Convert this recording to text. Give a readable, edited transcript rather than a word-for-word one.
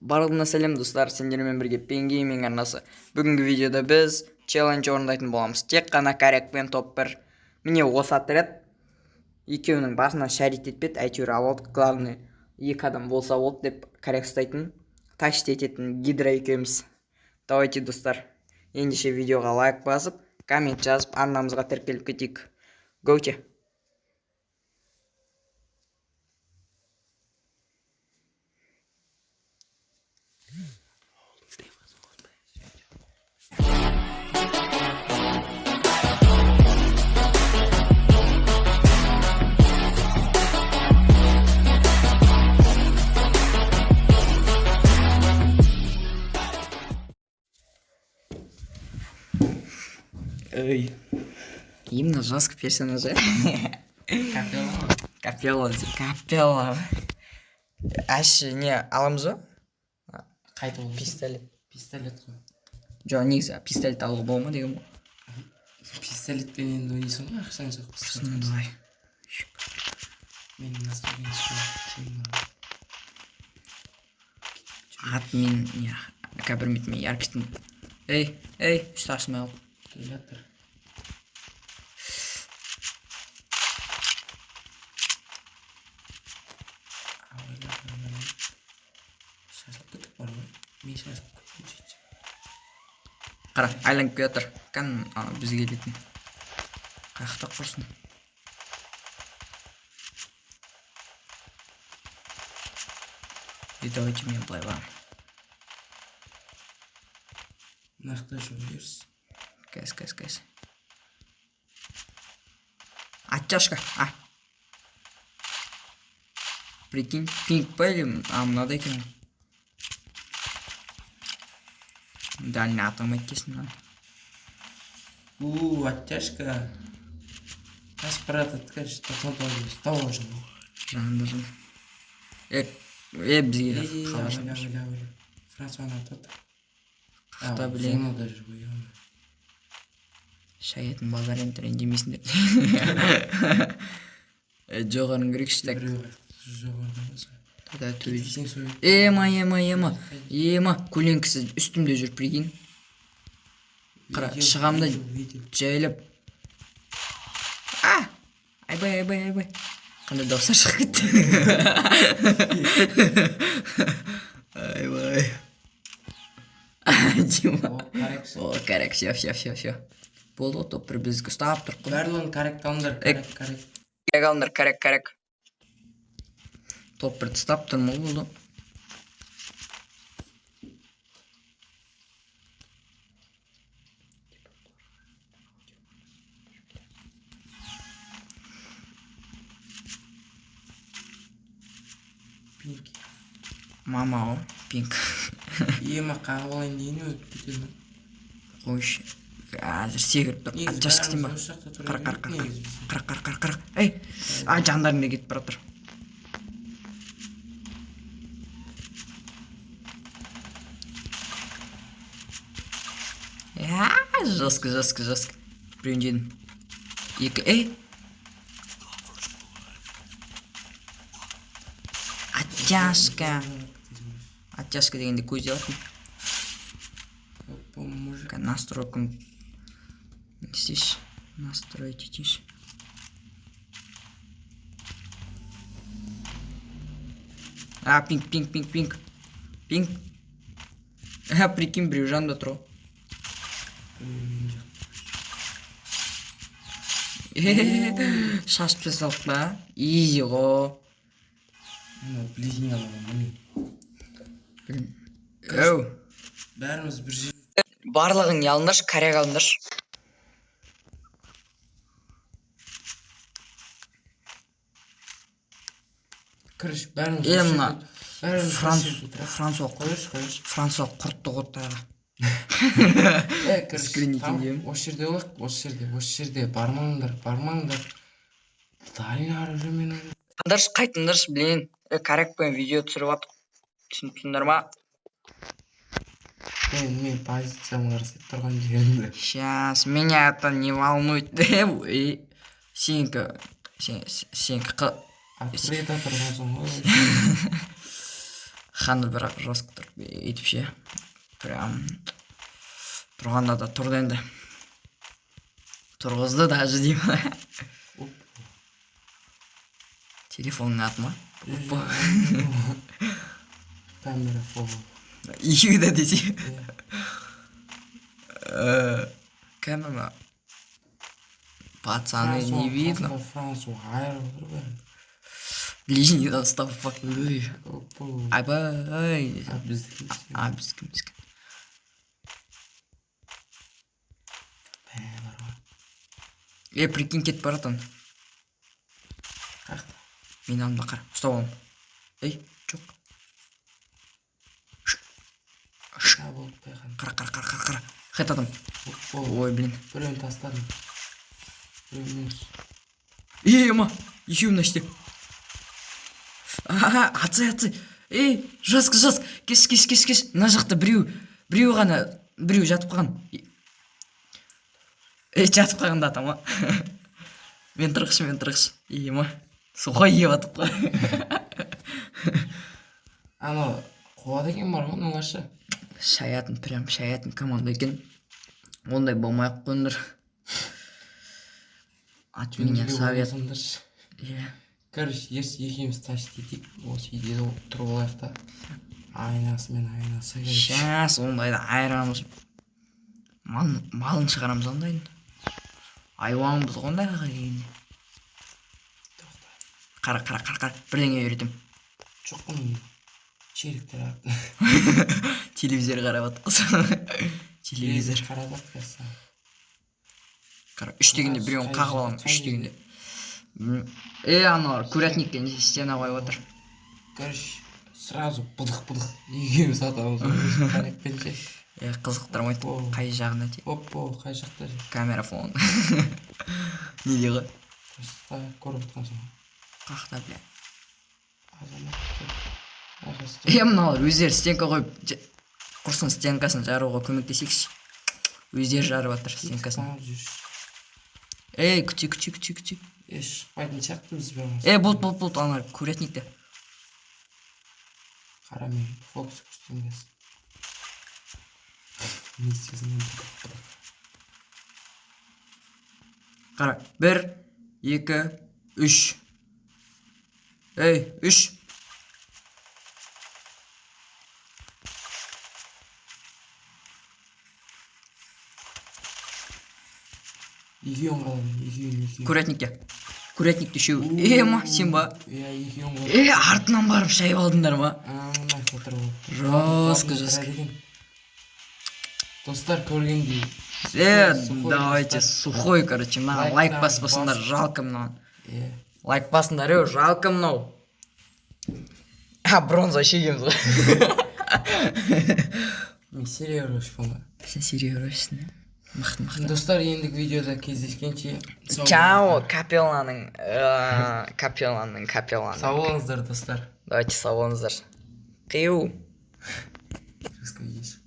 Барлығына сәлем, достар! Сендермен бірге Пен Гейминг арнасы. Бүгінгі видеода біз челлендж орындайтын боламыз. Тек қана корякпен топ бір. Міне, осы отряд екеуінің басынан шарить етпеді, әйтеуір алып алдық. Главный, екі адам болса болды деп коряк ұстайтын, тащить ететін Гидра екеуміз. Давайте, достар, ендеше видеоға лайк басып, коммент жазып, арнамызға тіркеліп кетейік. Готе! Эй, именно жесткий персонаж, э? Капелла. Капелла, капелла. Әші не аламыз ба? Қайда ол? Пистолет. Пистолет қой. Жоқ, негізі пистолет алуға бола ма деген ғой. Пистолетпен енді ойнайсың ғой, ақшаң жоқ. Сосын давай. Менің настроением жоқ. Ат мен не АК мен яркостін. Ей, ей, үсті ашылмай қалды. Келе жатыр. Абайлап, абайлап. Шашылып кеттік бар ғой. Мен шашылып кеттім сөйтсем. Қара, айланып келе жатыр. Кән ана бізге келетін. Қаяқта құрсын? И давайте мен былай барамын. Мына жақта жоқ ерсіз. Қазір, қазір, қазір. Оттяжка. А. Прикинь, пинг па или. А, мынадай екен ғой. Дальний атылмайды екенсің мынаны. У, оттяжка. Қашып бара жатады, короче, 99 ұстап алып жүр. Жанында жан. Е, е, бізге Ей, хабар. абайла, абайла, абайла. Франсуаны атады. Қақта білең. Зонада жүр ғой, ё. Шаятын балдар, енді ренжімейсіңдер. Е, жоғарын көрейікші, так. Біреу жоғарыда болса. Тогда төбе. Кетсең сол. Ема, ема, ема. Ема, көлеңкесі үстімде жүр, прикинь. Қара, Видео, шығамын да видео, видео. Жайлап. А! Айбай, айбай, айбай. Қандай дауыстар шығып кетті. Айбай. Дима. О, коррект. О, коррект, все, все, все, все. Болды ғой, топ бір біздікі ұстап тұр қой. Барлығын коррект алыңдар, коррект, коррект. Коррект алыңдар, коррект, коррект. Топ бір ұстап тұрмын ғой, болды. Пинк. Мама ғой, пинк. Ема, қағып алайын деген өтіп кетеді. Қойшы. Қазір секіріп тұр. Негізі Оттяжка істейін ба? бәріміз осы жақта тұра Қара, қара, берейік қара. негізі біздің. Қара, қара, қара, қара. Ей, а, жандарында кетіп бара жатыр. Я, жестко, жестко, жестко. Біреуін жедім. Екі, ей. Оттяжка. Оттяжка дегенде көздей алатын. Опа, мужик. Настройканы не істейші? Настроить етейінші. А, пинг, пинг, пинг, пинг. Пинг. А, прикинь, біреу жанында тұр ғой. Біреу мен жақ. Шашып тастадық па? Изи ғой. Мына ближний алған, міне. Оу. Бәріміз бір жер. Барлығын не алыңдаршы, коряк алыңдаршы. Короче, бәріміз Е, осы мына жерде- бәріміз осы жерде тұрайық. Франсуа Қойшы, қойшы. Франсуа құртты ғой тағы. Е, короче, Скрин там етейін. осы жерде болайық, осы жерде, осы жерде. Бармаңдар, бармаңдар. Дальний оружиемен ойна. Қайтыңдаршы, қайтыңдаршы, блин. Е, корякпен видео түсіріп жатыр. Түсініп тұрсыңдар ма? Мен позициямды қарасай, тұрған жерімді. Сейчас меня это не волнует. Ей, сенікі сенікі Открыто тұрғансың ғой. Ханды бірақ жестко тұрып өйтіп ше. Прям тұрғанда да тұрды енді. Тұрғызды даже деймін. Оп. Телефонның аты ма? Оппа. Камера фон. Екеуі де десе. Иә. Камера. Пацаны, не видно. Франсуа айырып отыр бәрін. Ближний ұстап. Ой. Опа. Айбай. А, біздікі. А, біздікі, біздікі. Бә, бар ғой. Е, прикинь, кетіп бара жатыр. Қаяқта? Мен алдымда, қара. Ұстап аламын. Ей, жоқ. А, болды, байқадым. Қара, қара, қара, қара, қара. Хет адам. Опа. Ой, блин. Біреуін тастадым. Біреуін минус. Ей, ама, екеуі мына іште. Аха, атсай, атсай. Ей, жестко, жестко. Кеш, кеш, кеш, кеш. Мына жақта біреу, біреу ғана, біреу жатып қалған. Ей, жатып қалғанда атам, а. Мен тұрғышы, мен тұрғышы. Ема, сухой жеп жатып қой. Анау қуады екен бар ғой, мыналаршы. Шаятын, прям шаятын команда екен. Ондай болмай ақ қойыңдар. От меня совет. Болмасаңдаршы. Иә. Короче, ертең екеуміз тащить етейік. Осы үйде тұрып алайық та. Айнасымен айнасы, короче. Сейчас ондайды айырамыз. Малын, малын шығарамыз ондайдың. Айуанбыз ғой ондайға келгенде. Тоқта. Қара, қара, қара, қара. Бірдеңе үйретемін. Жоқ қой менде. Черіктер аты. Телевизор қарап жатқыз. Телевизор. Қарап жатқызса. Қара, үш дегенде біреуін Қай қағып аламын. қай Үш дегенде. Е, аналар курятникке стена қойып отыр. Короче, сразу пыдық-пыдық екеуміз атамыз. Қарекпен ше. Е, қызықтырмайды. О. Қай жағына тиеді? Оппа, қай жақта же? Камера фон. Не дейді ғой? Просто көріп отқан соң. Қақта, бля. Азамат. Ағасы. Е, мыналар өздері стенка қойып, құрсын, стенкасын жаруға көмектесейікші. Өздері жарып жатыр стенкасын. Жүрші. Ей, күте, күте, күте, күте. Е, шықпайтын сияқтымыз бәріміз. Е, болды, болды, болды, аналар курятникте. Қара, мен фокус көрсетемін қазір. Не істейсің енді, пыдық-пыдық. Қара, бір, екі, үш. Ей, үш. Екеуін қаладым, екеуін, екеуін. Курятникте. Курятникте үшеу. Е, ма, сен ба? Иә, екеуін қалдым. Е, артынан барып шайып алдыңдар ма? Ана отыр болып. Жестко, жестко. Достар, көргендей. Е, Сухой, давайте, достар. сухой, короче, мынаған лайк Лайктан баспасаңдар, бас. жалко мынаған. Иә. Лайк басыңдар, еу, жалко мынау. А, бронза шегеміз ғой. Мен серия болма. Сен серия көресің, иә? Мықты, мықты. Достар, ендігі видеода кездескенше. Сау Чао, болыңыздар. капелланың, капелланың, капелланың. Сау болыңыздар, достар. Давайте, сау болыңыздар. Қиу. Жестко есть.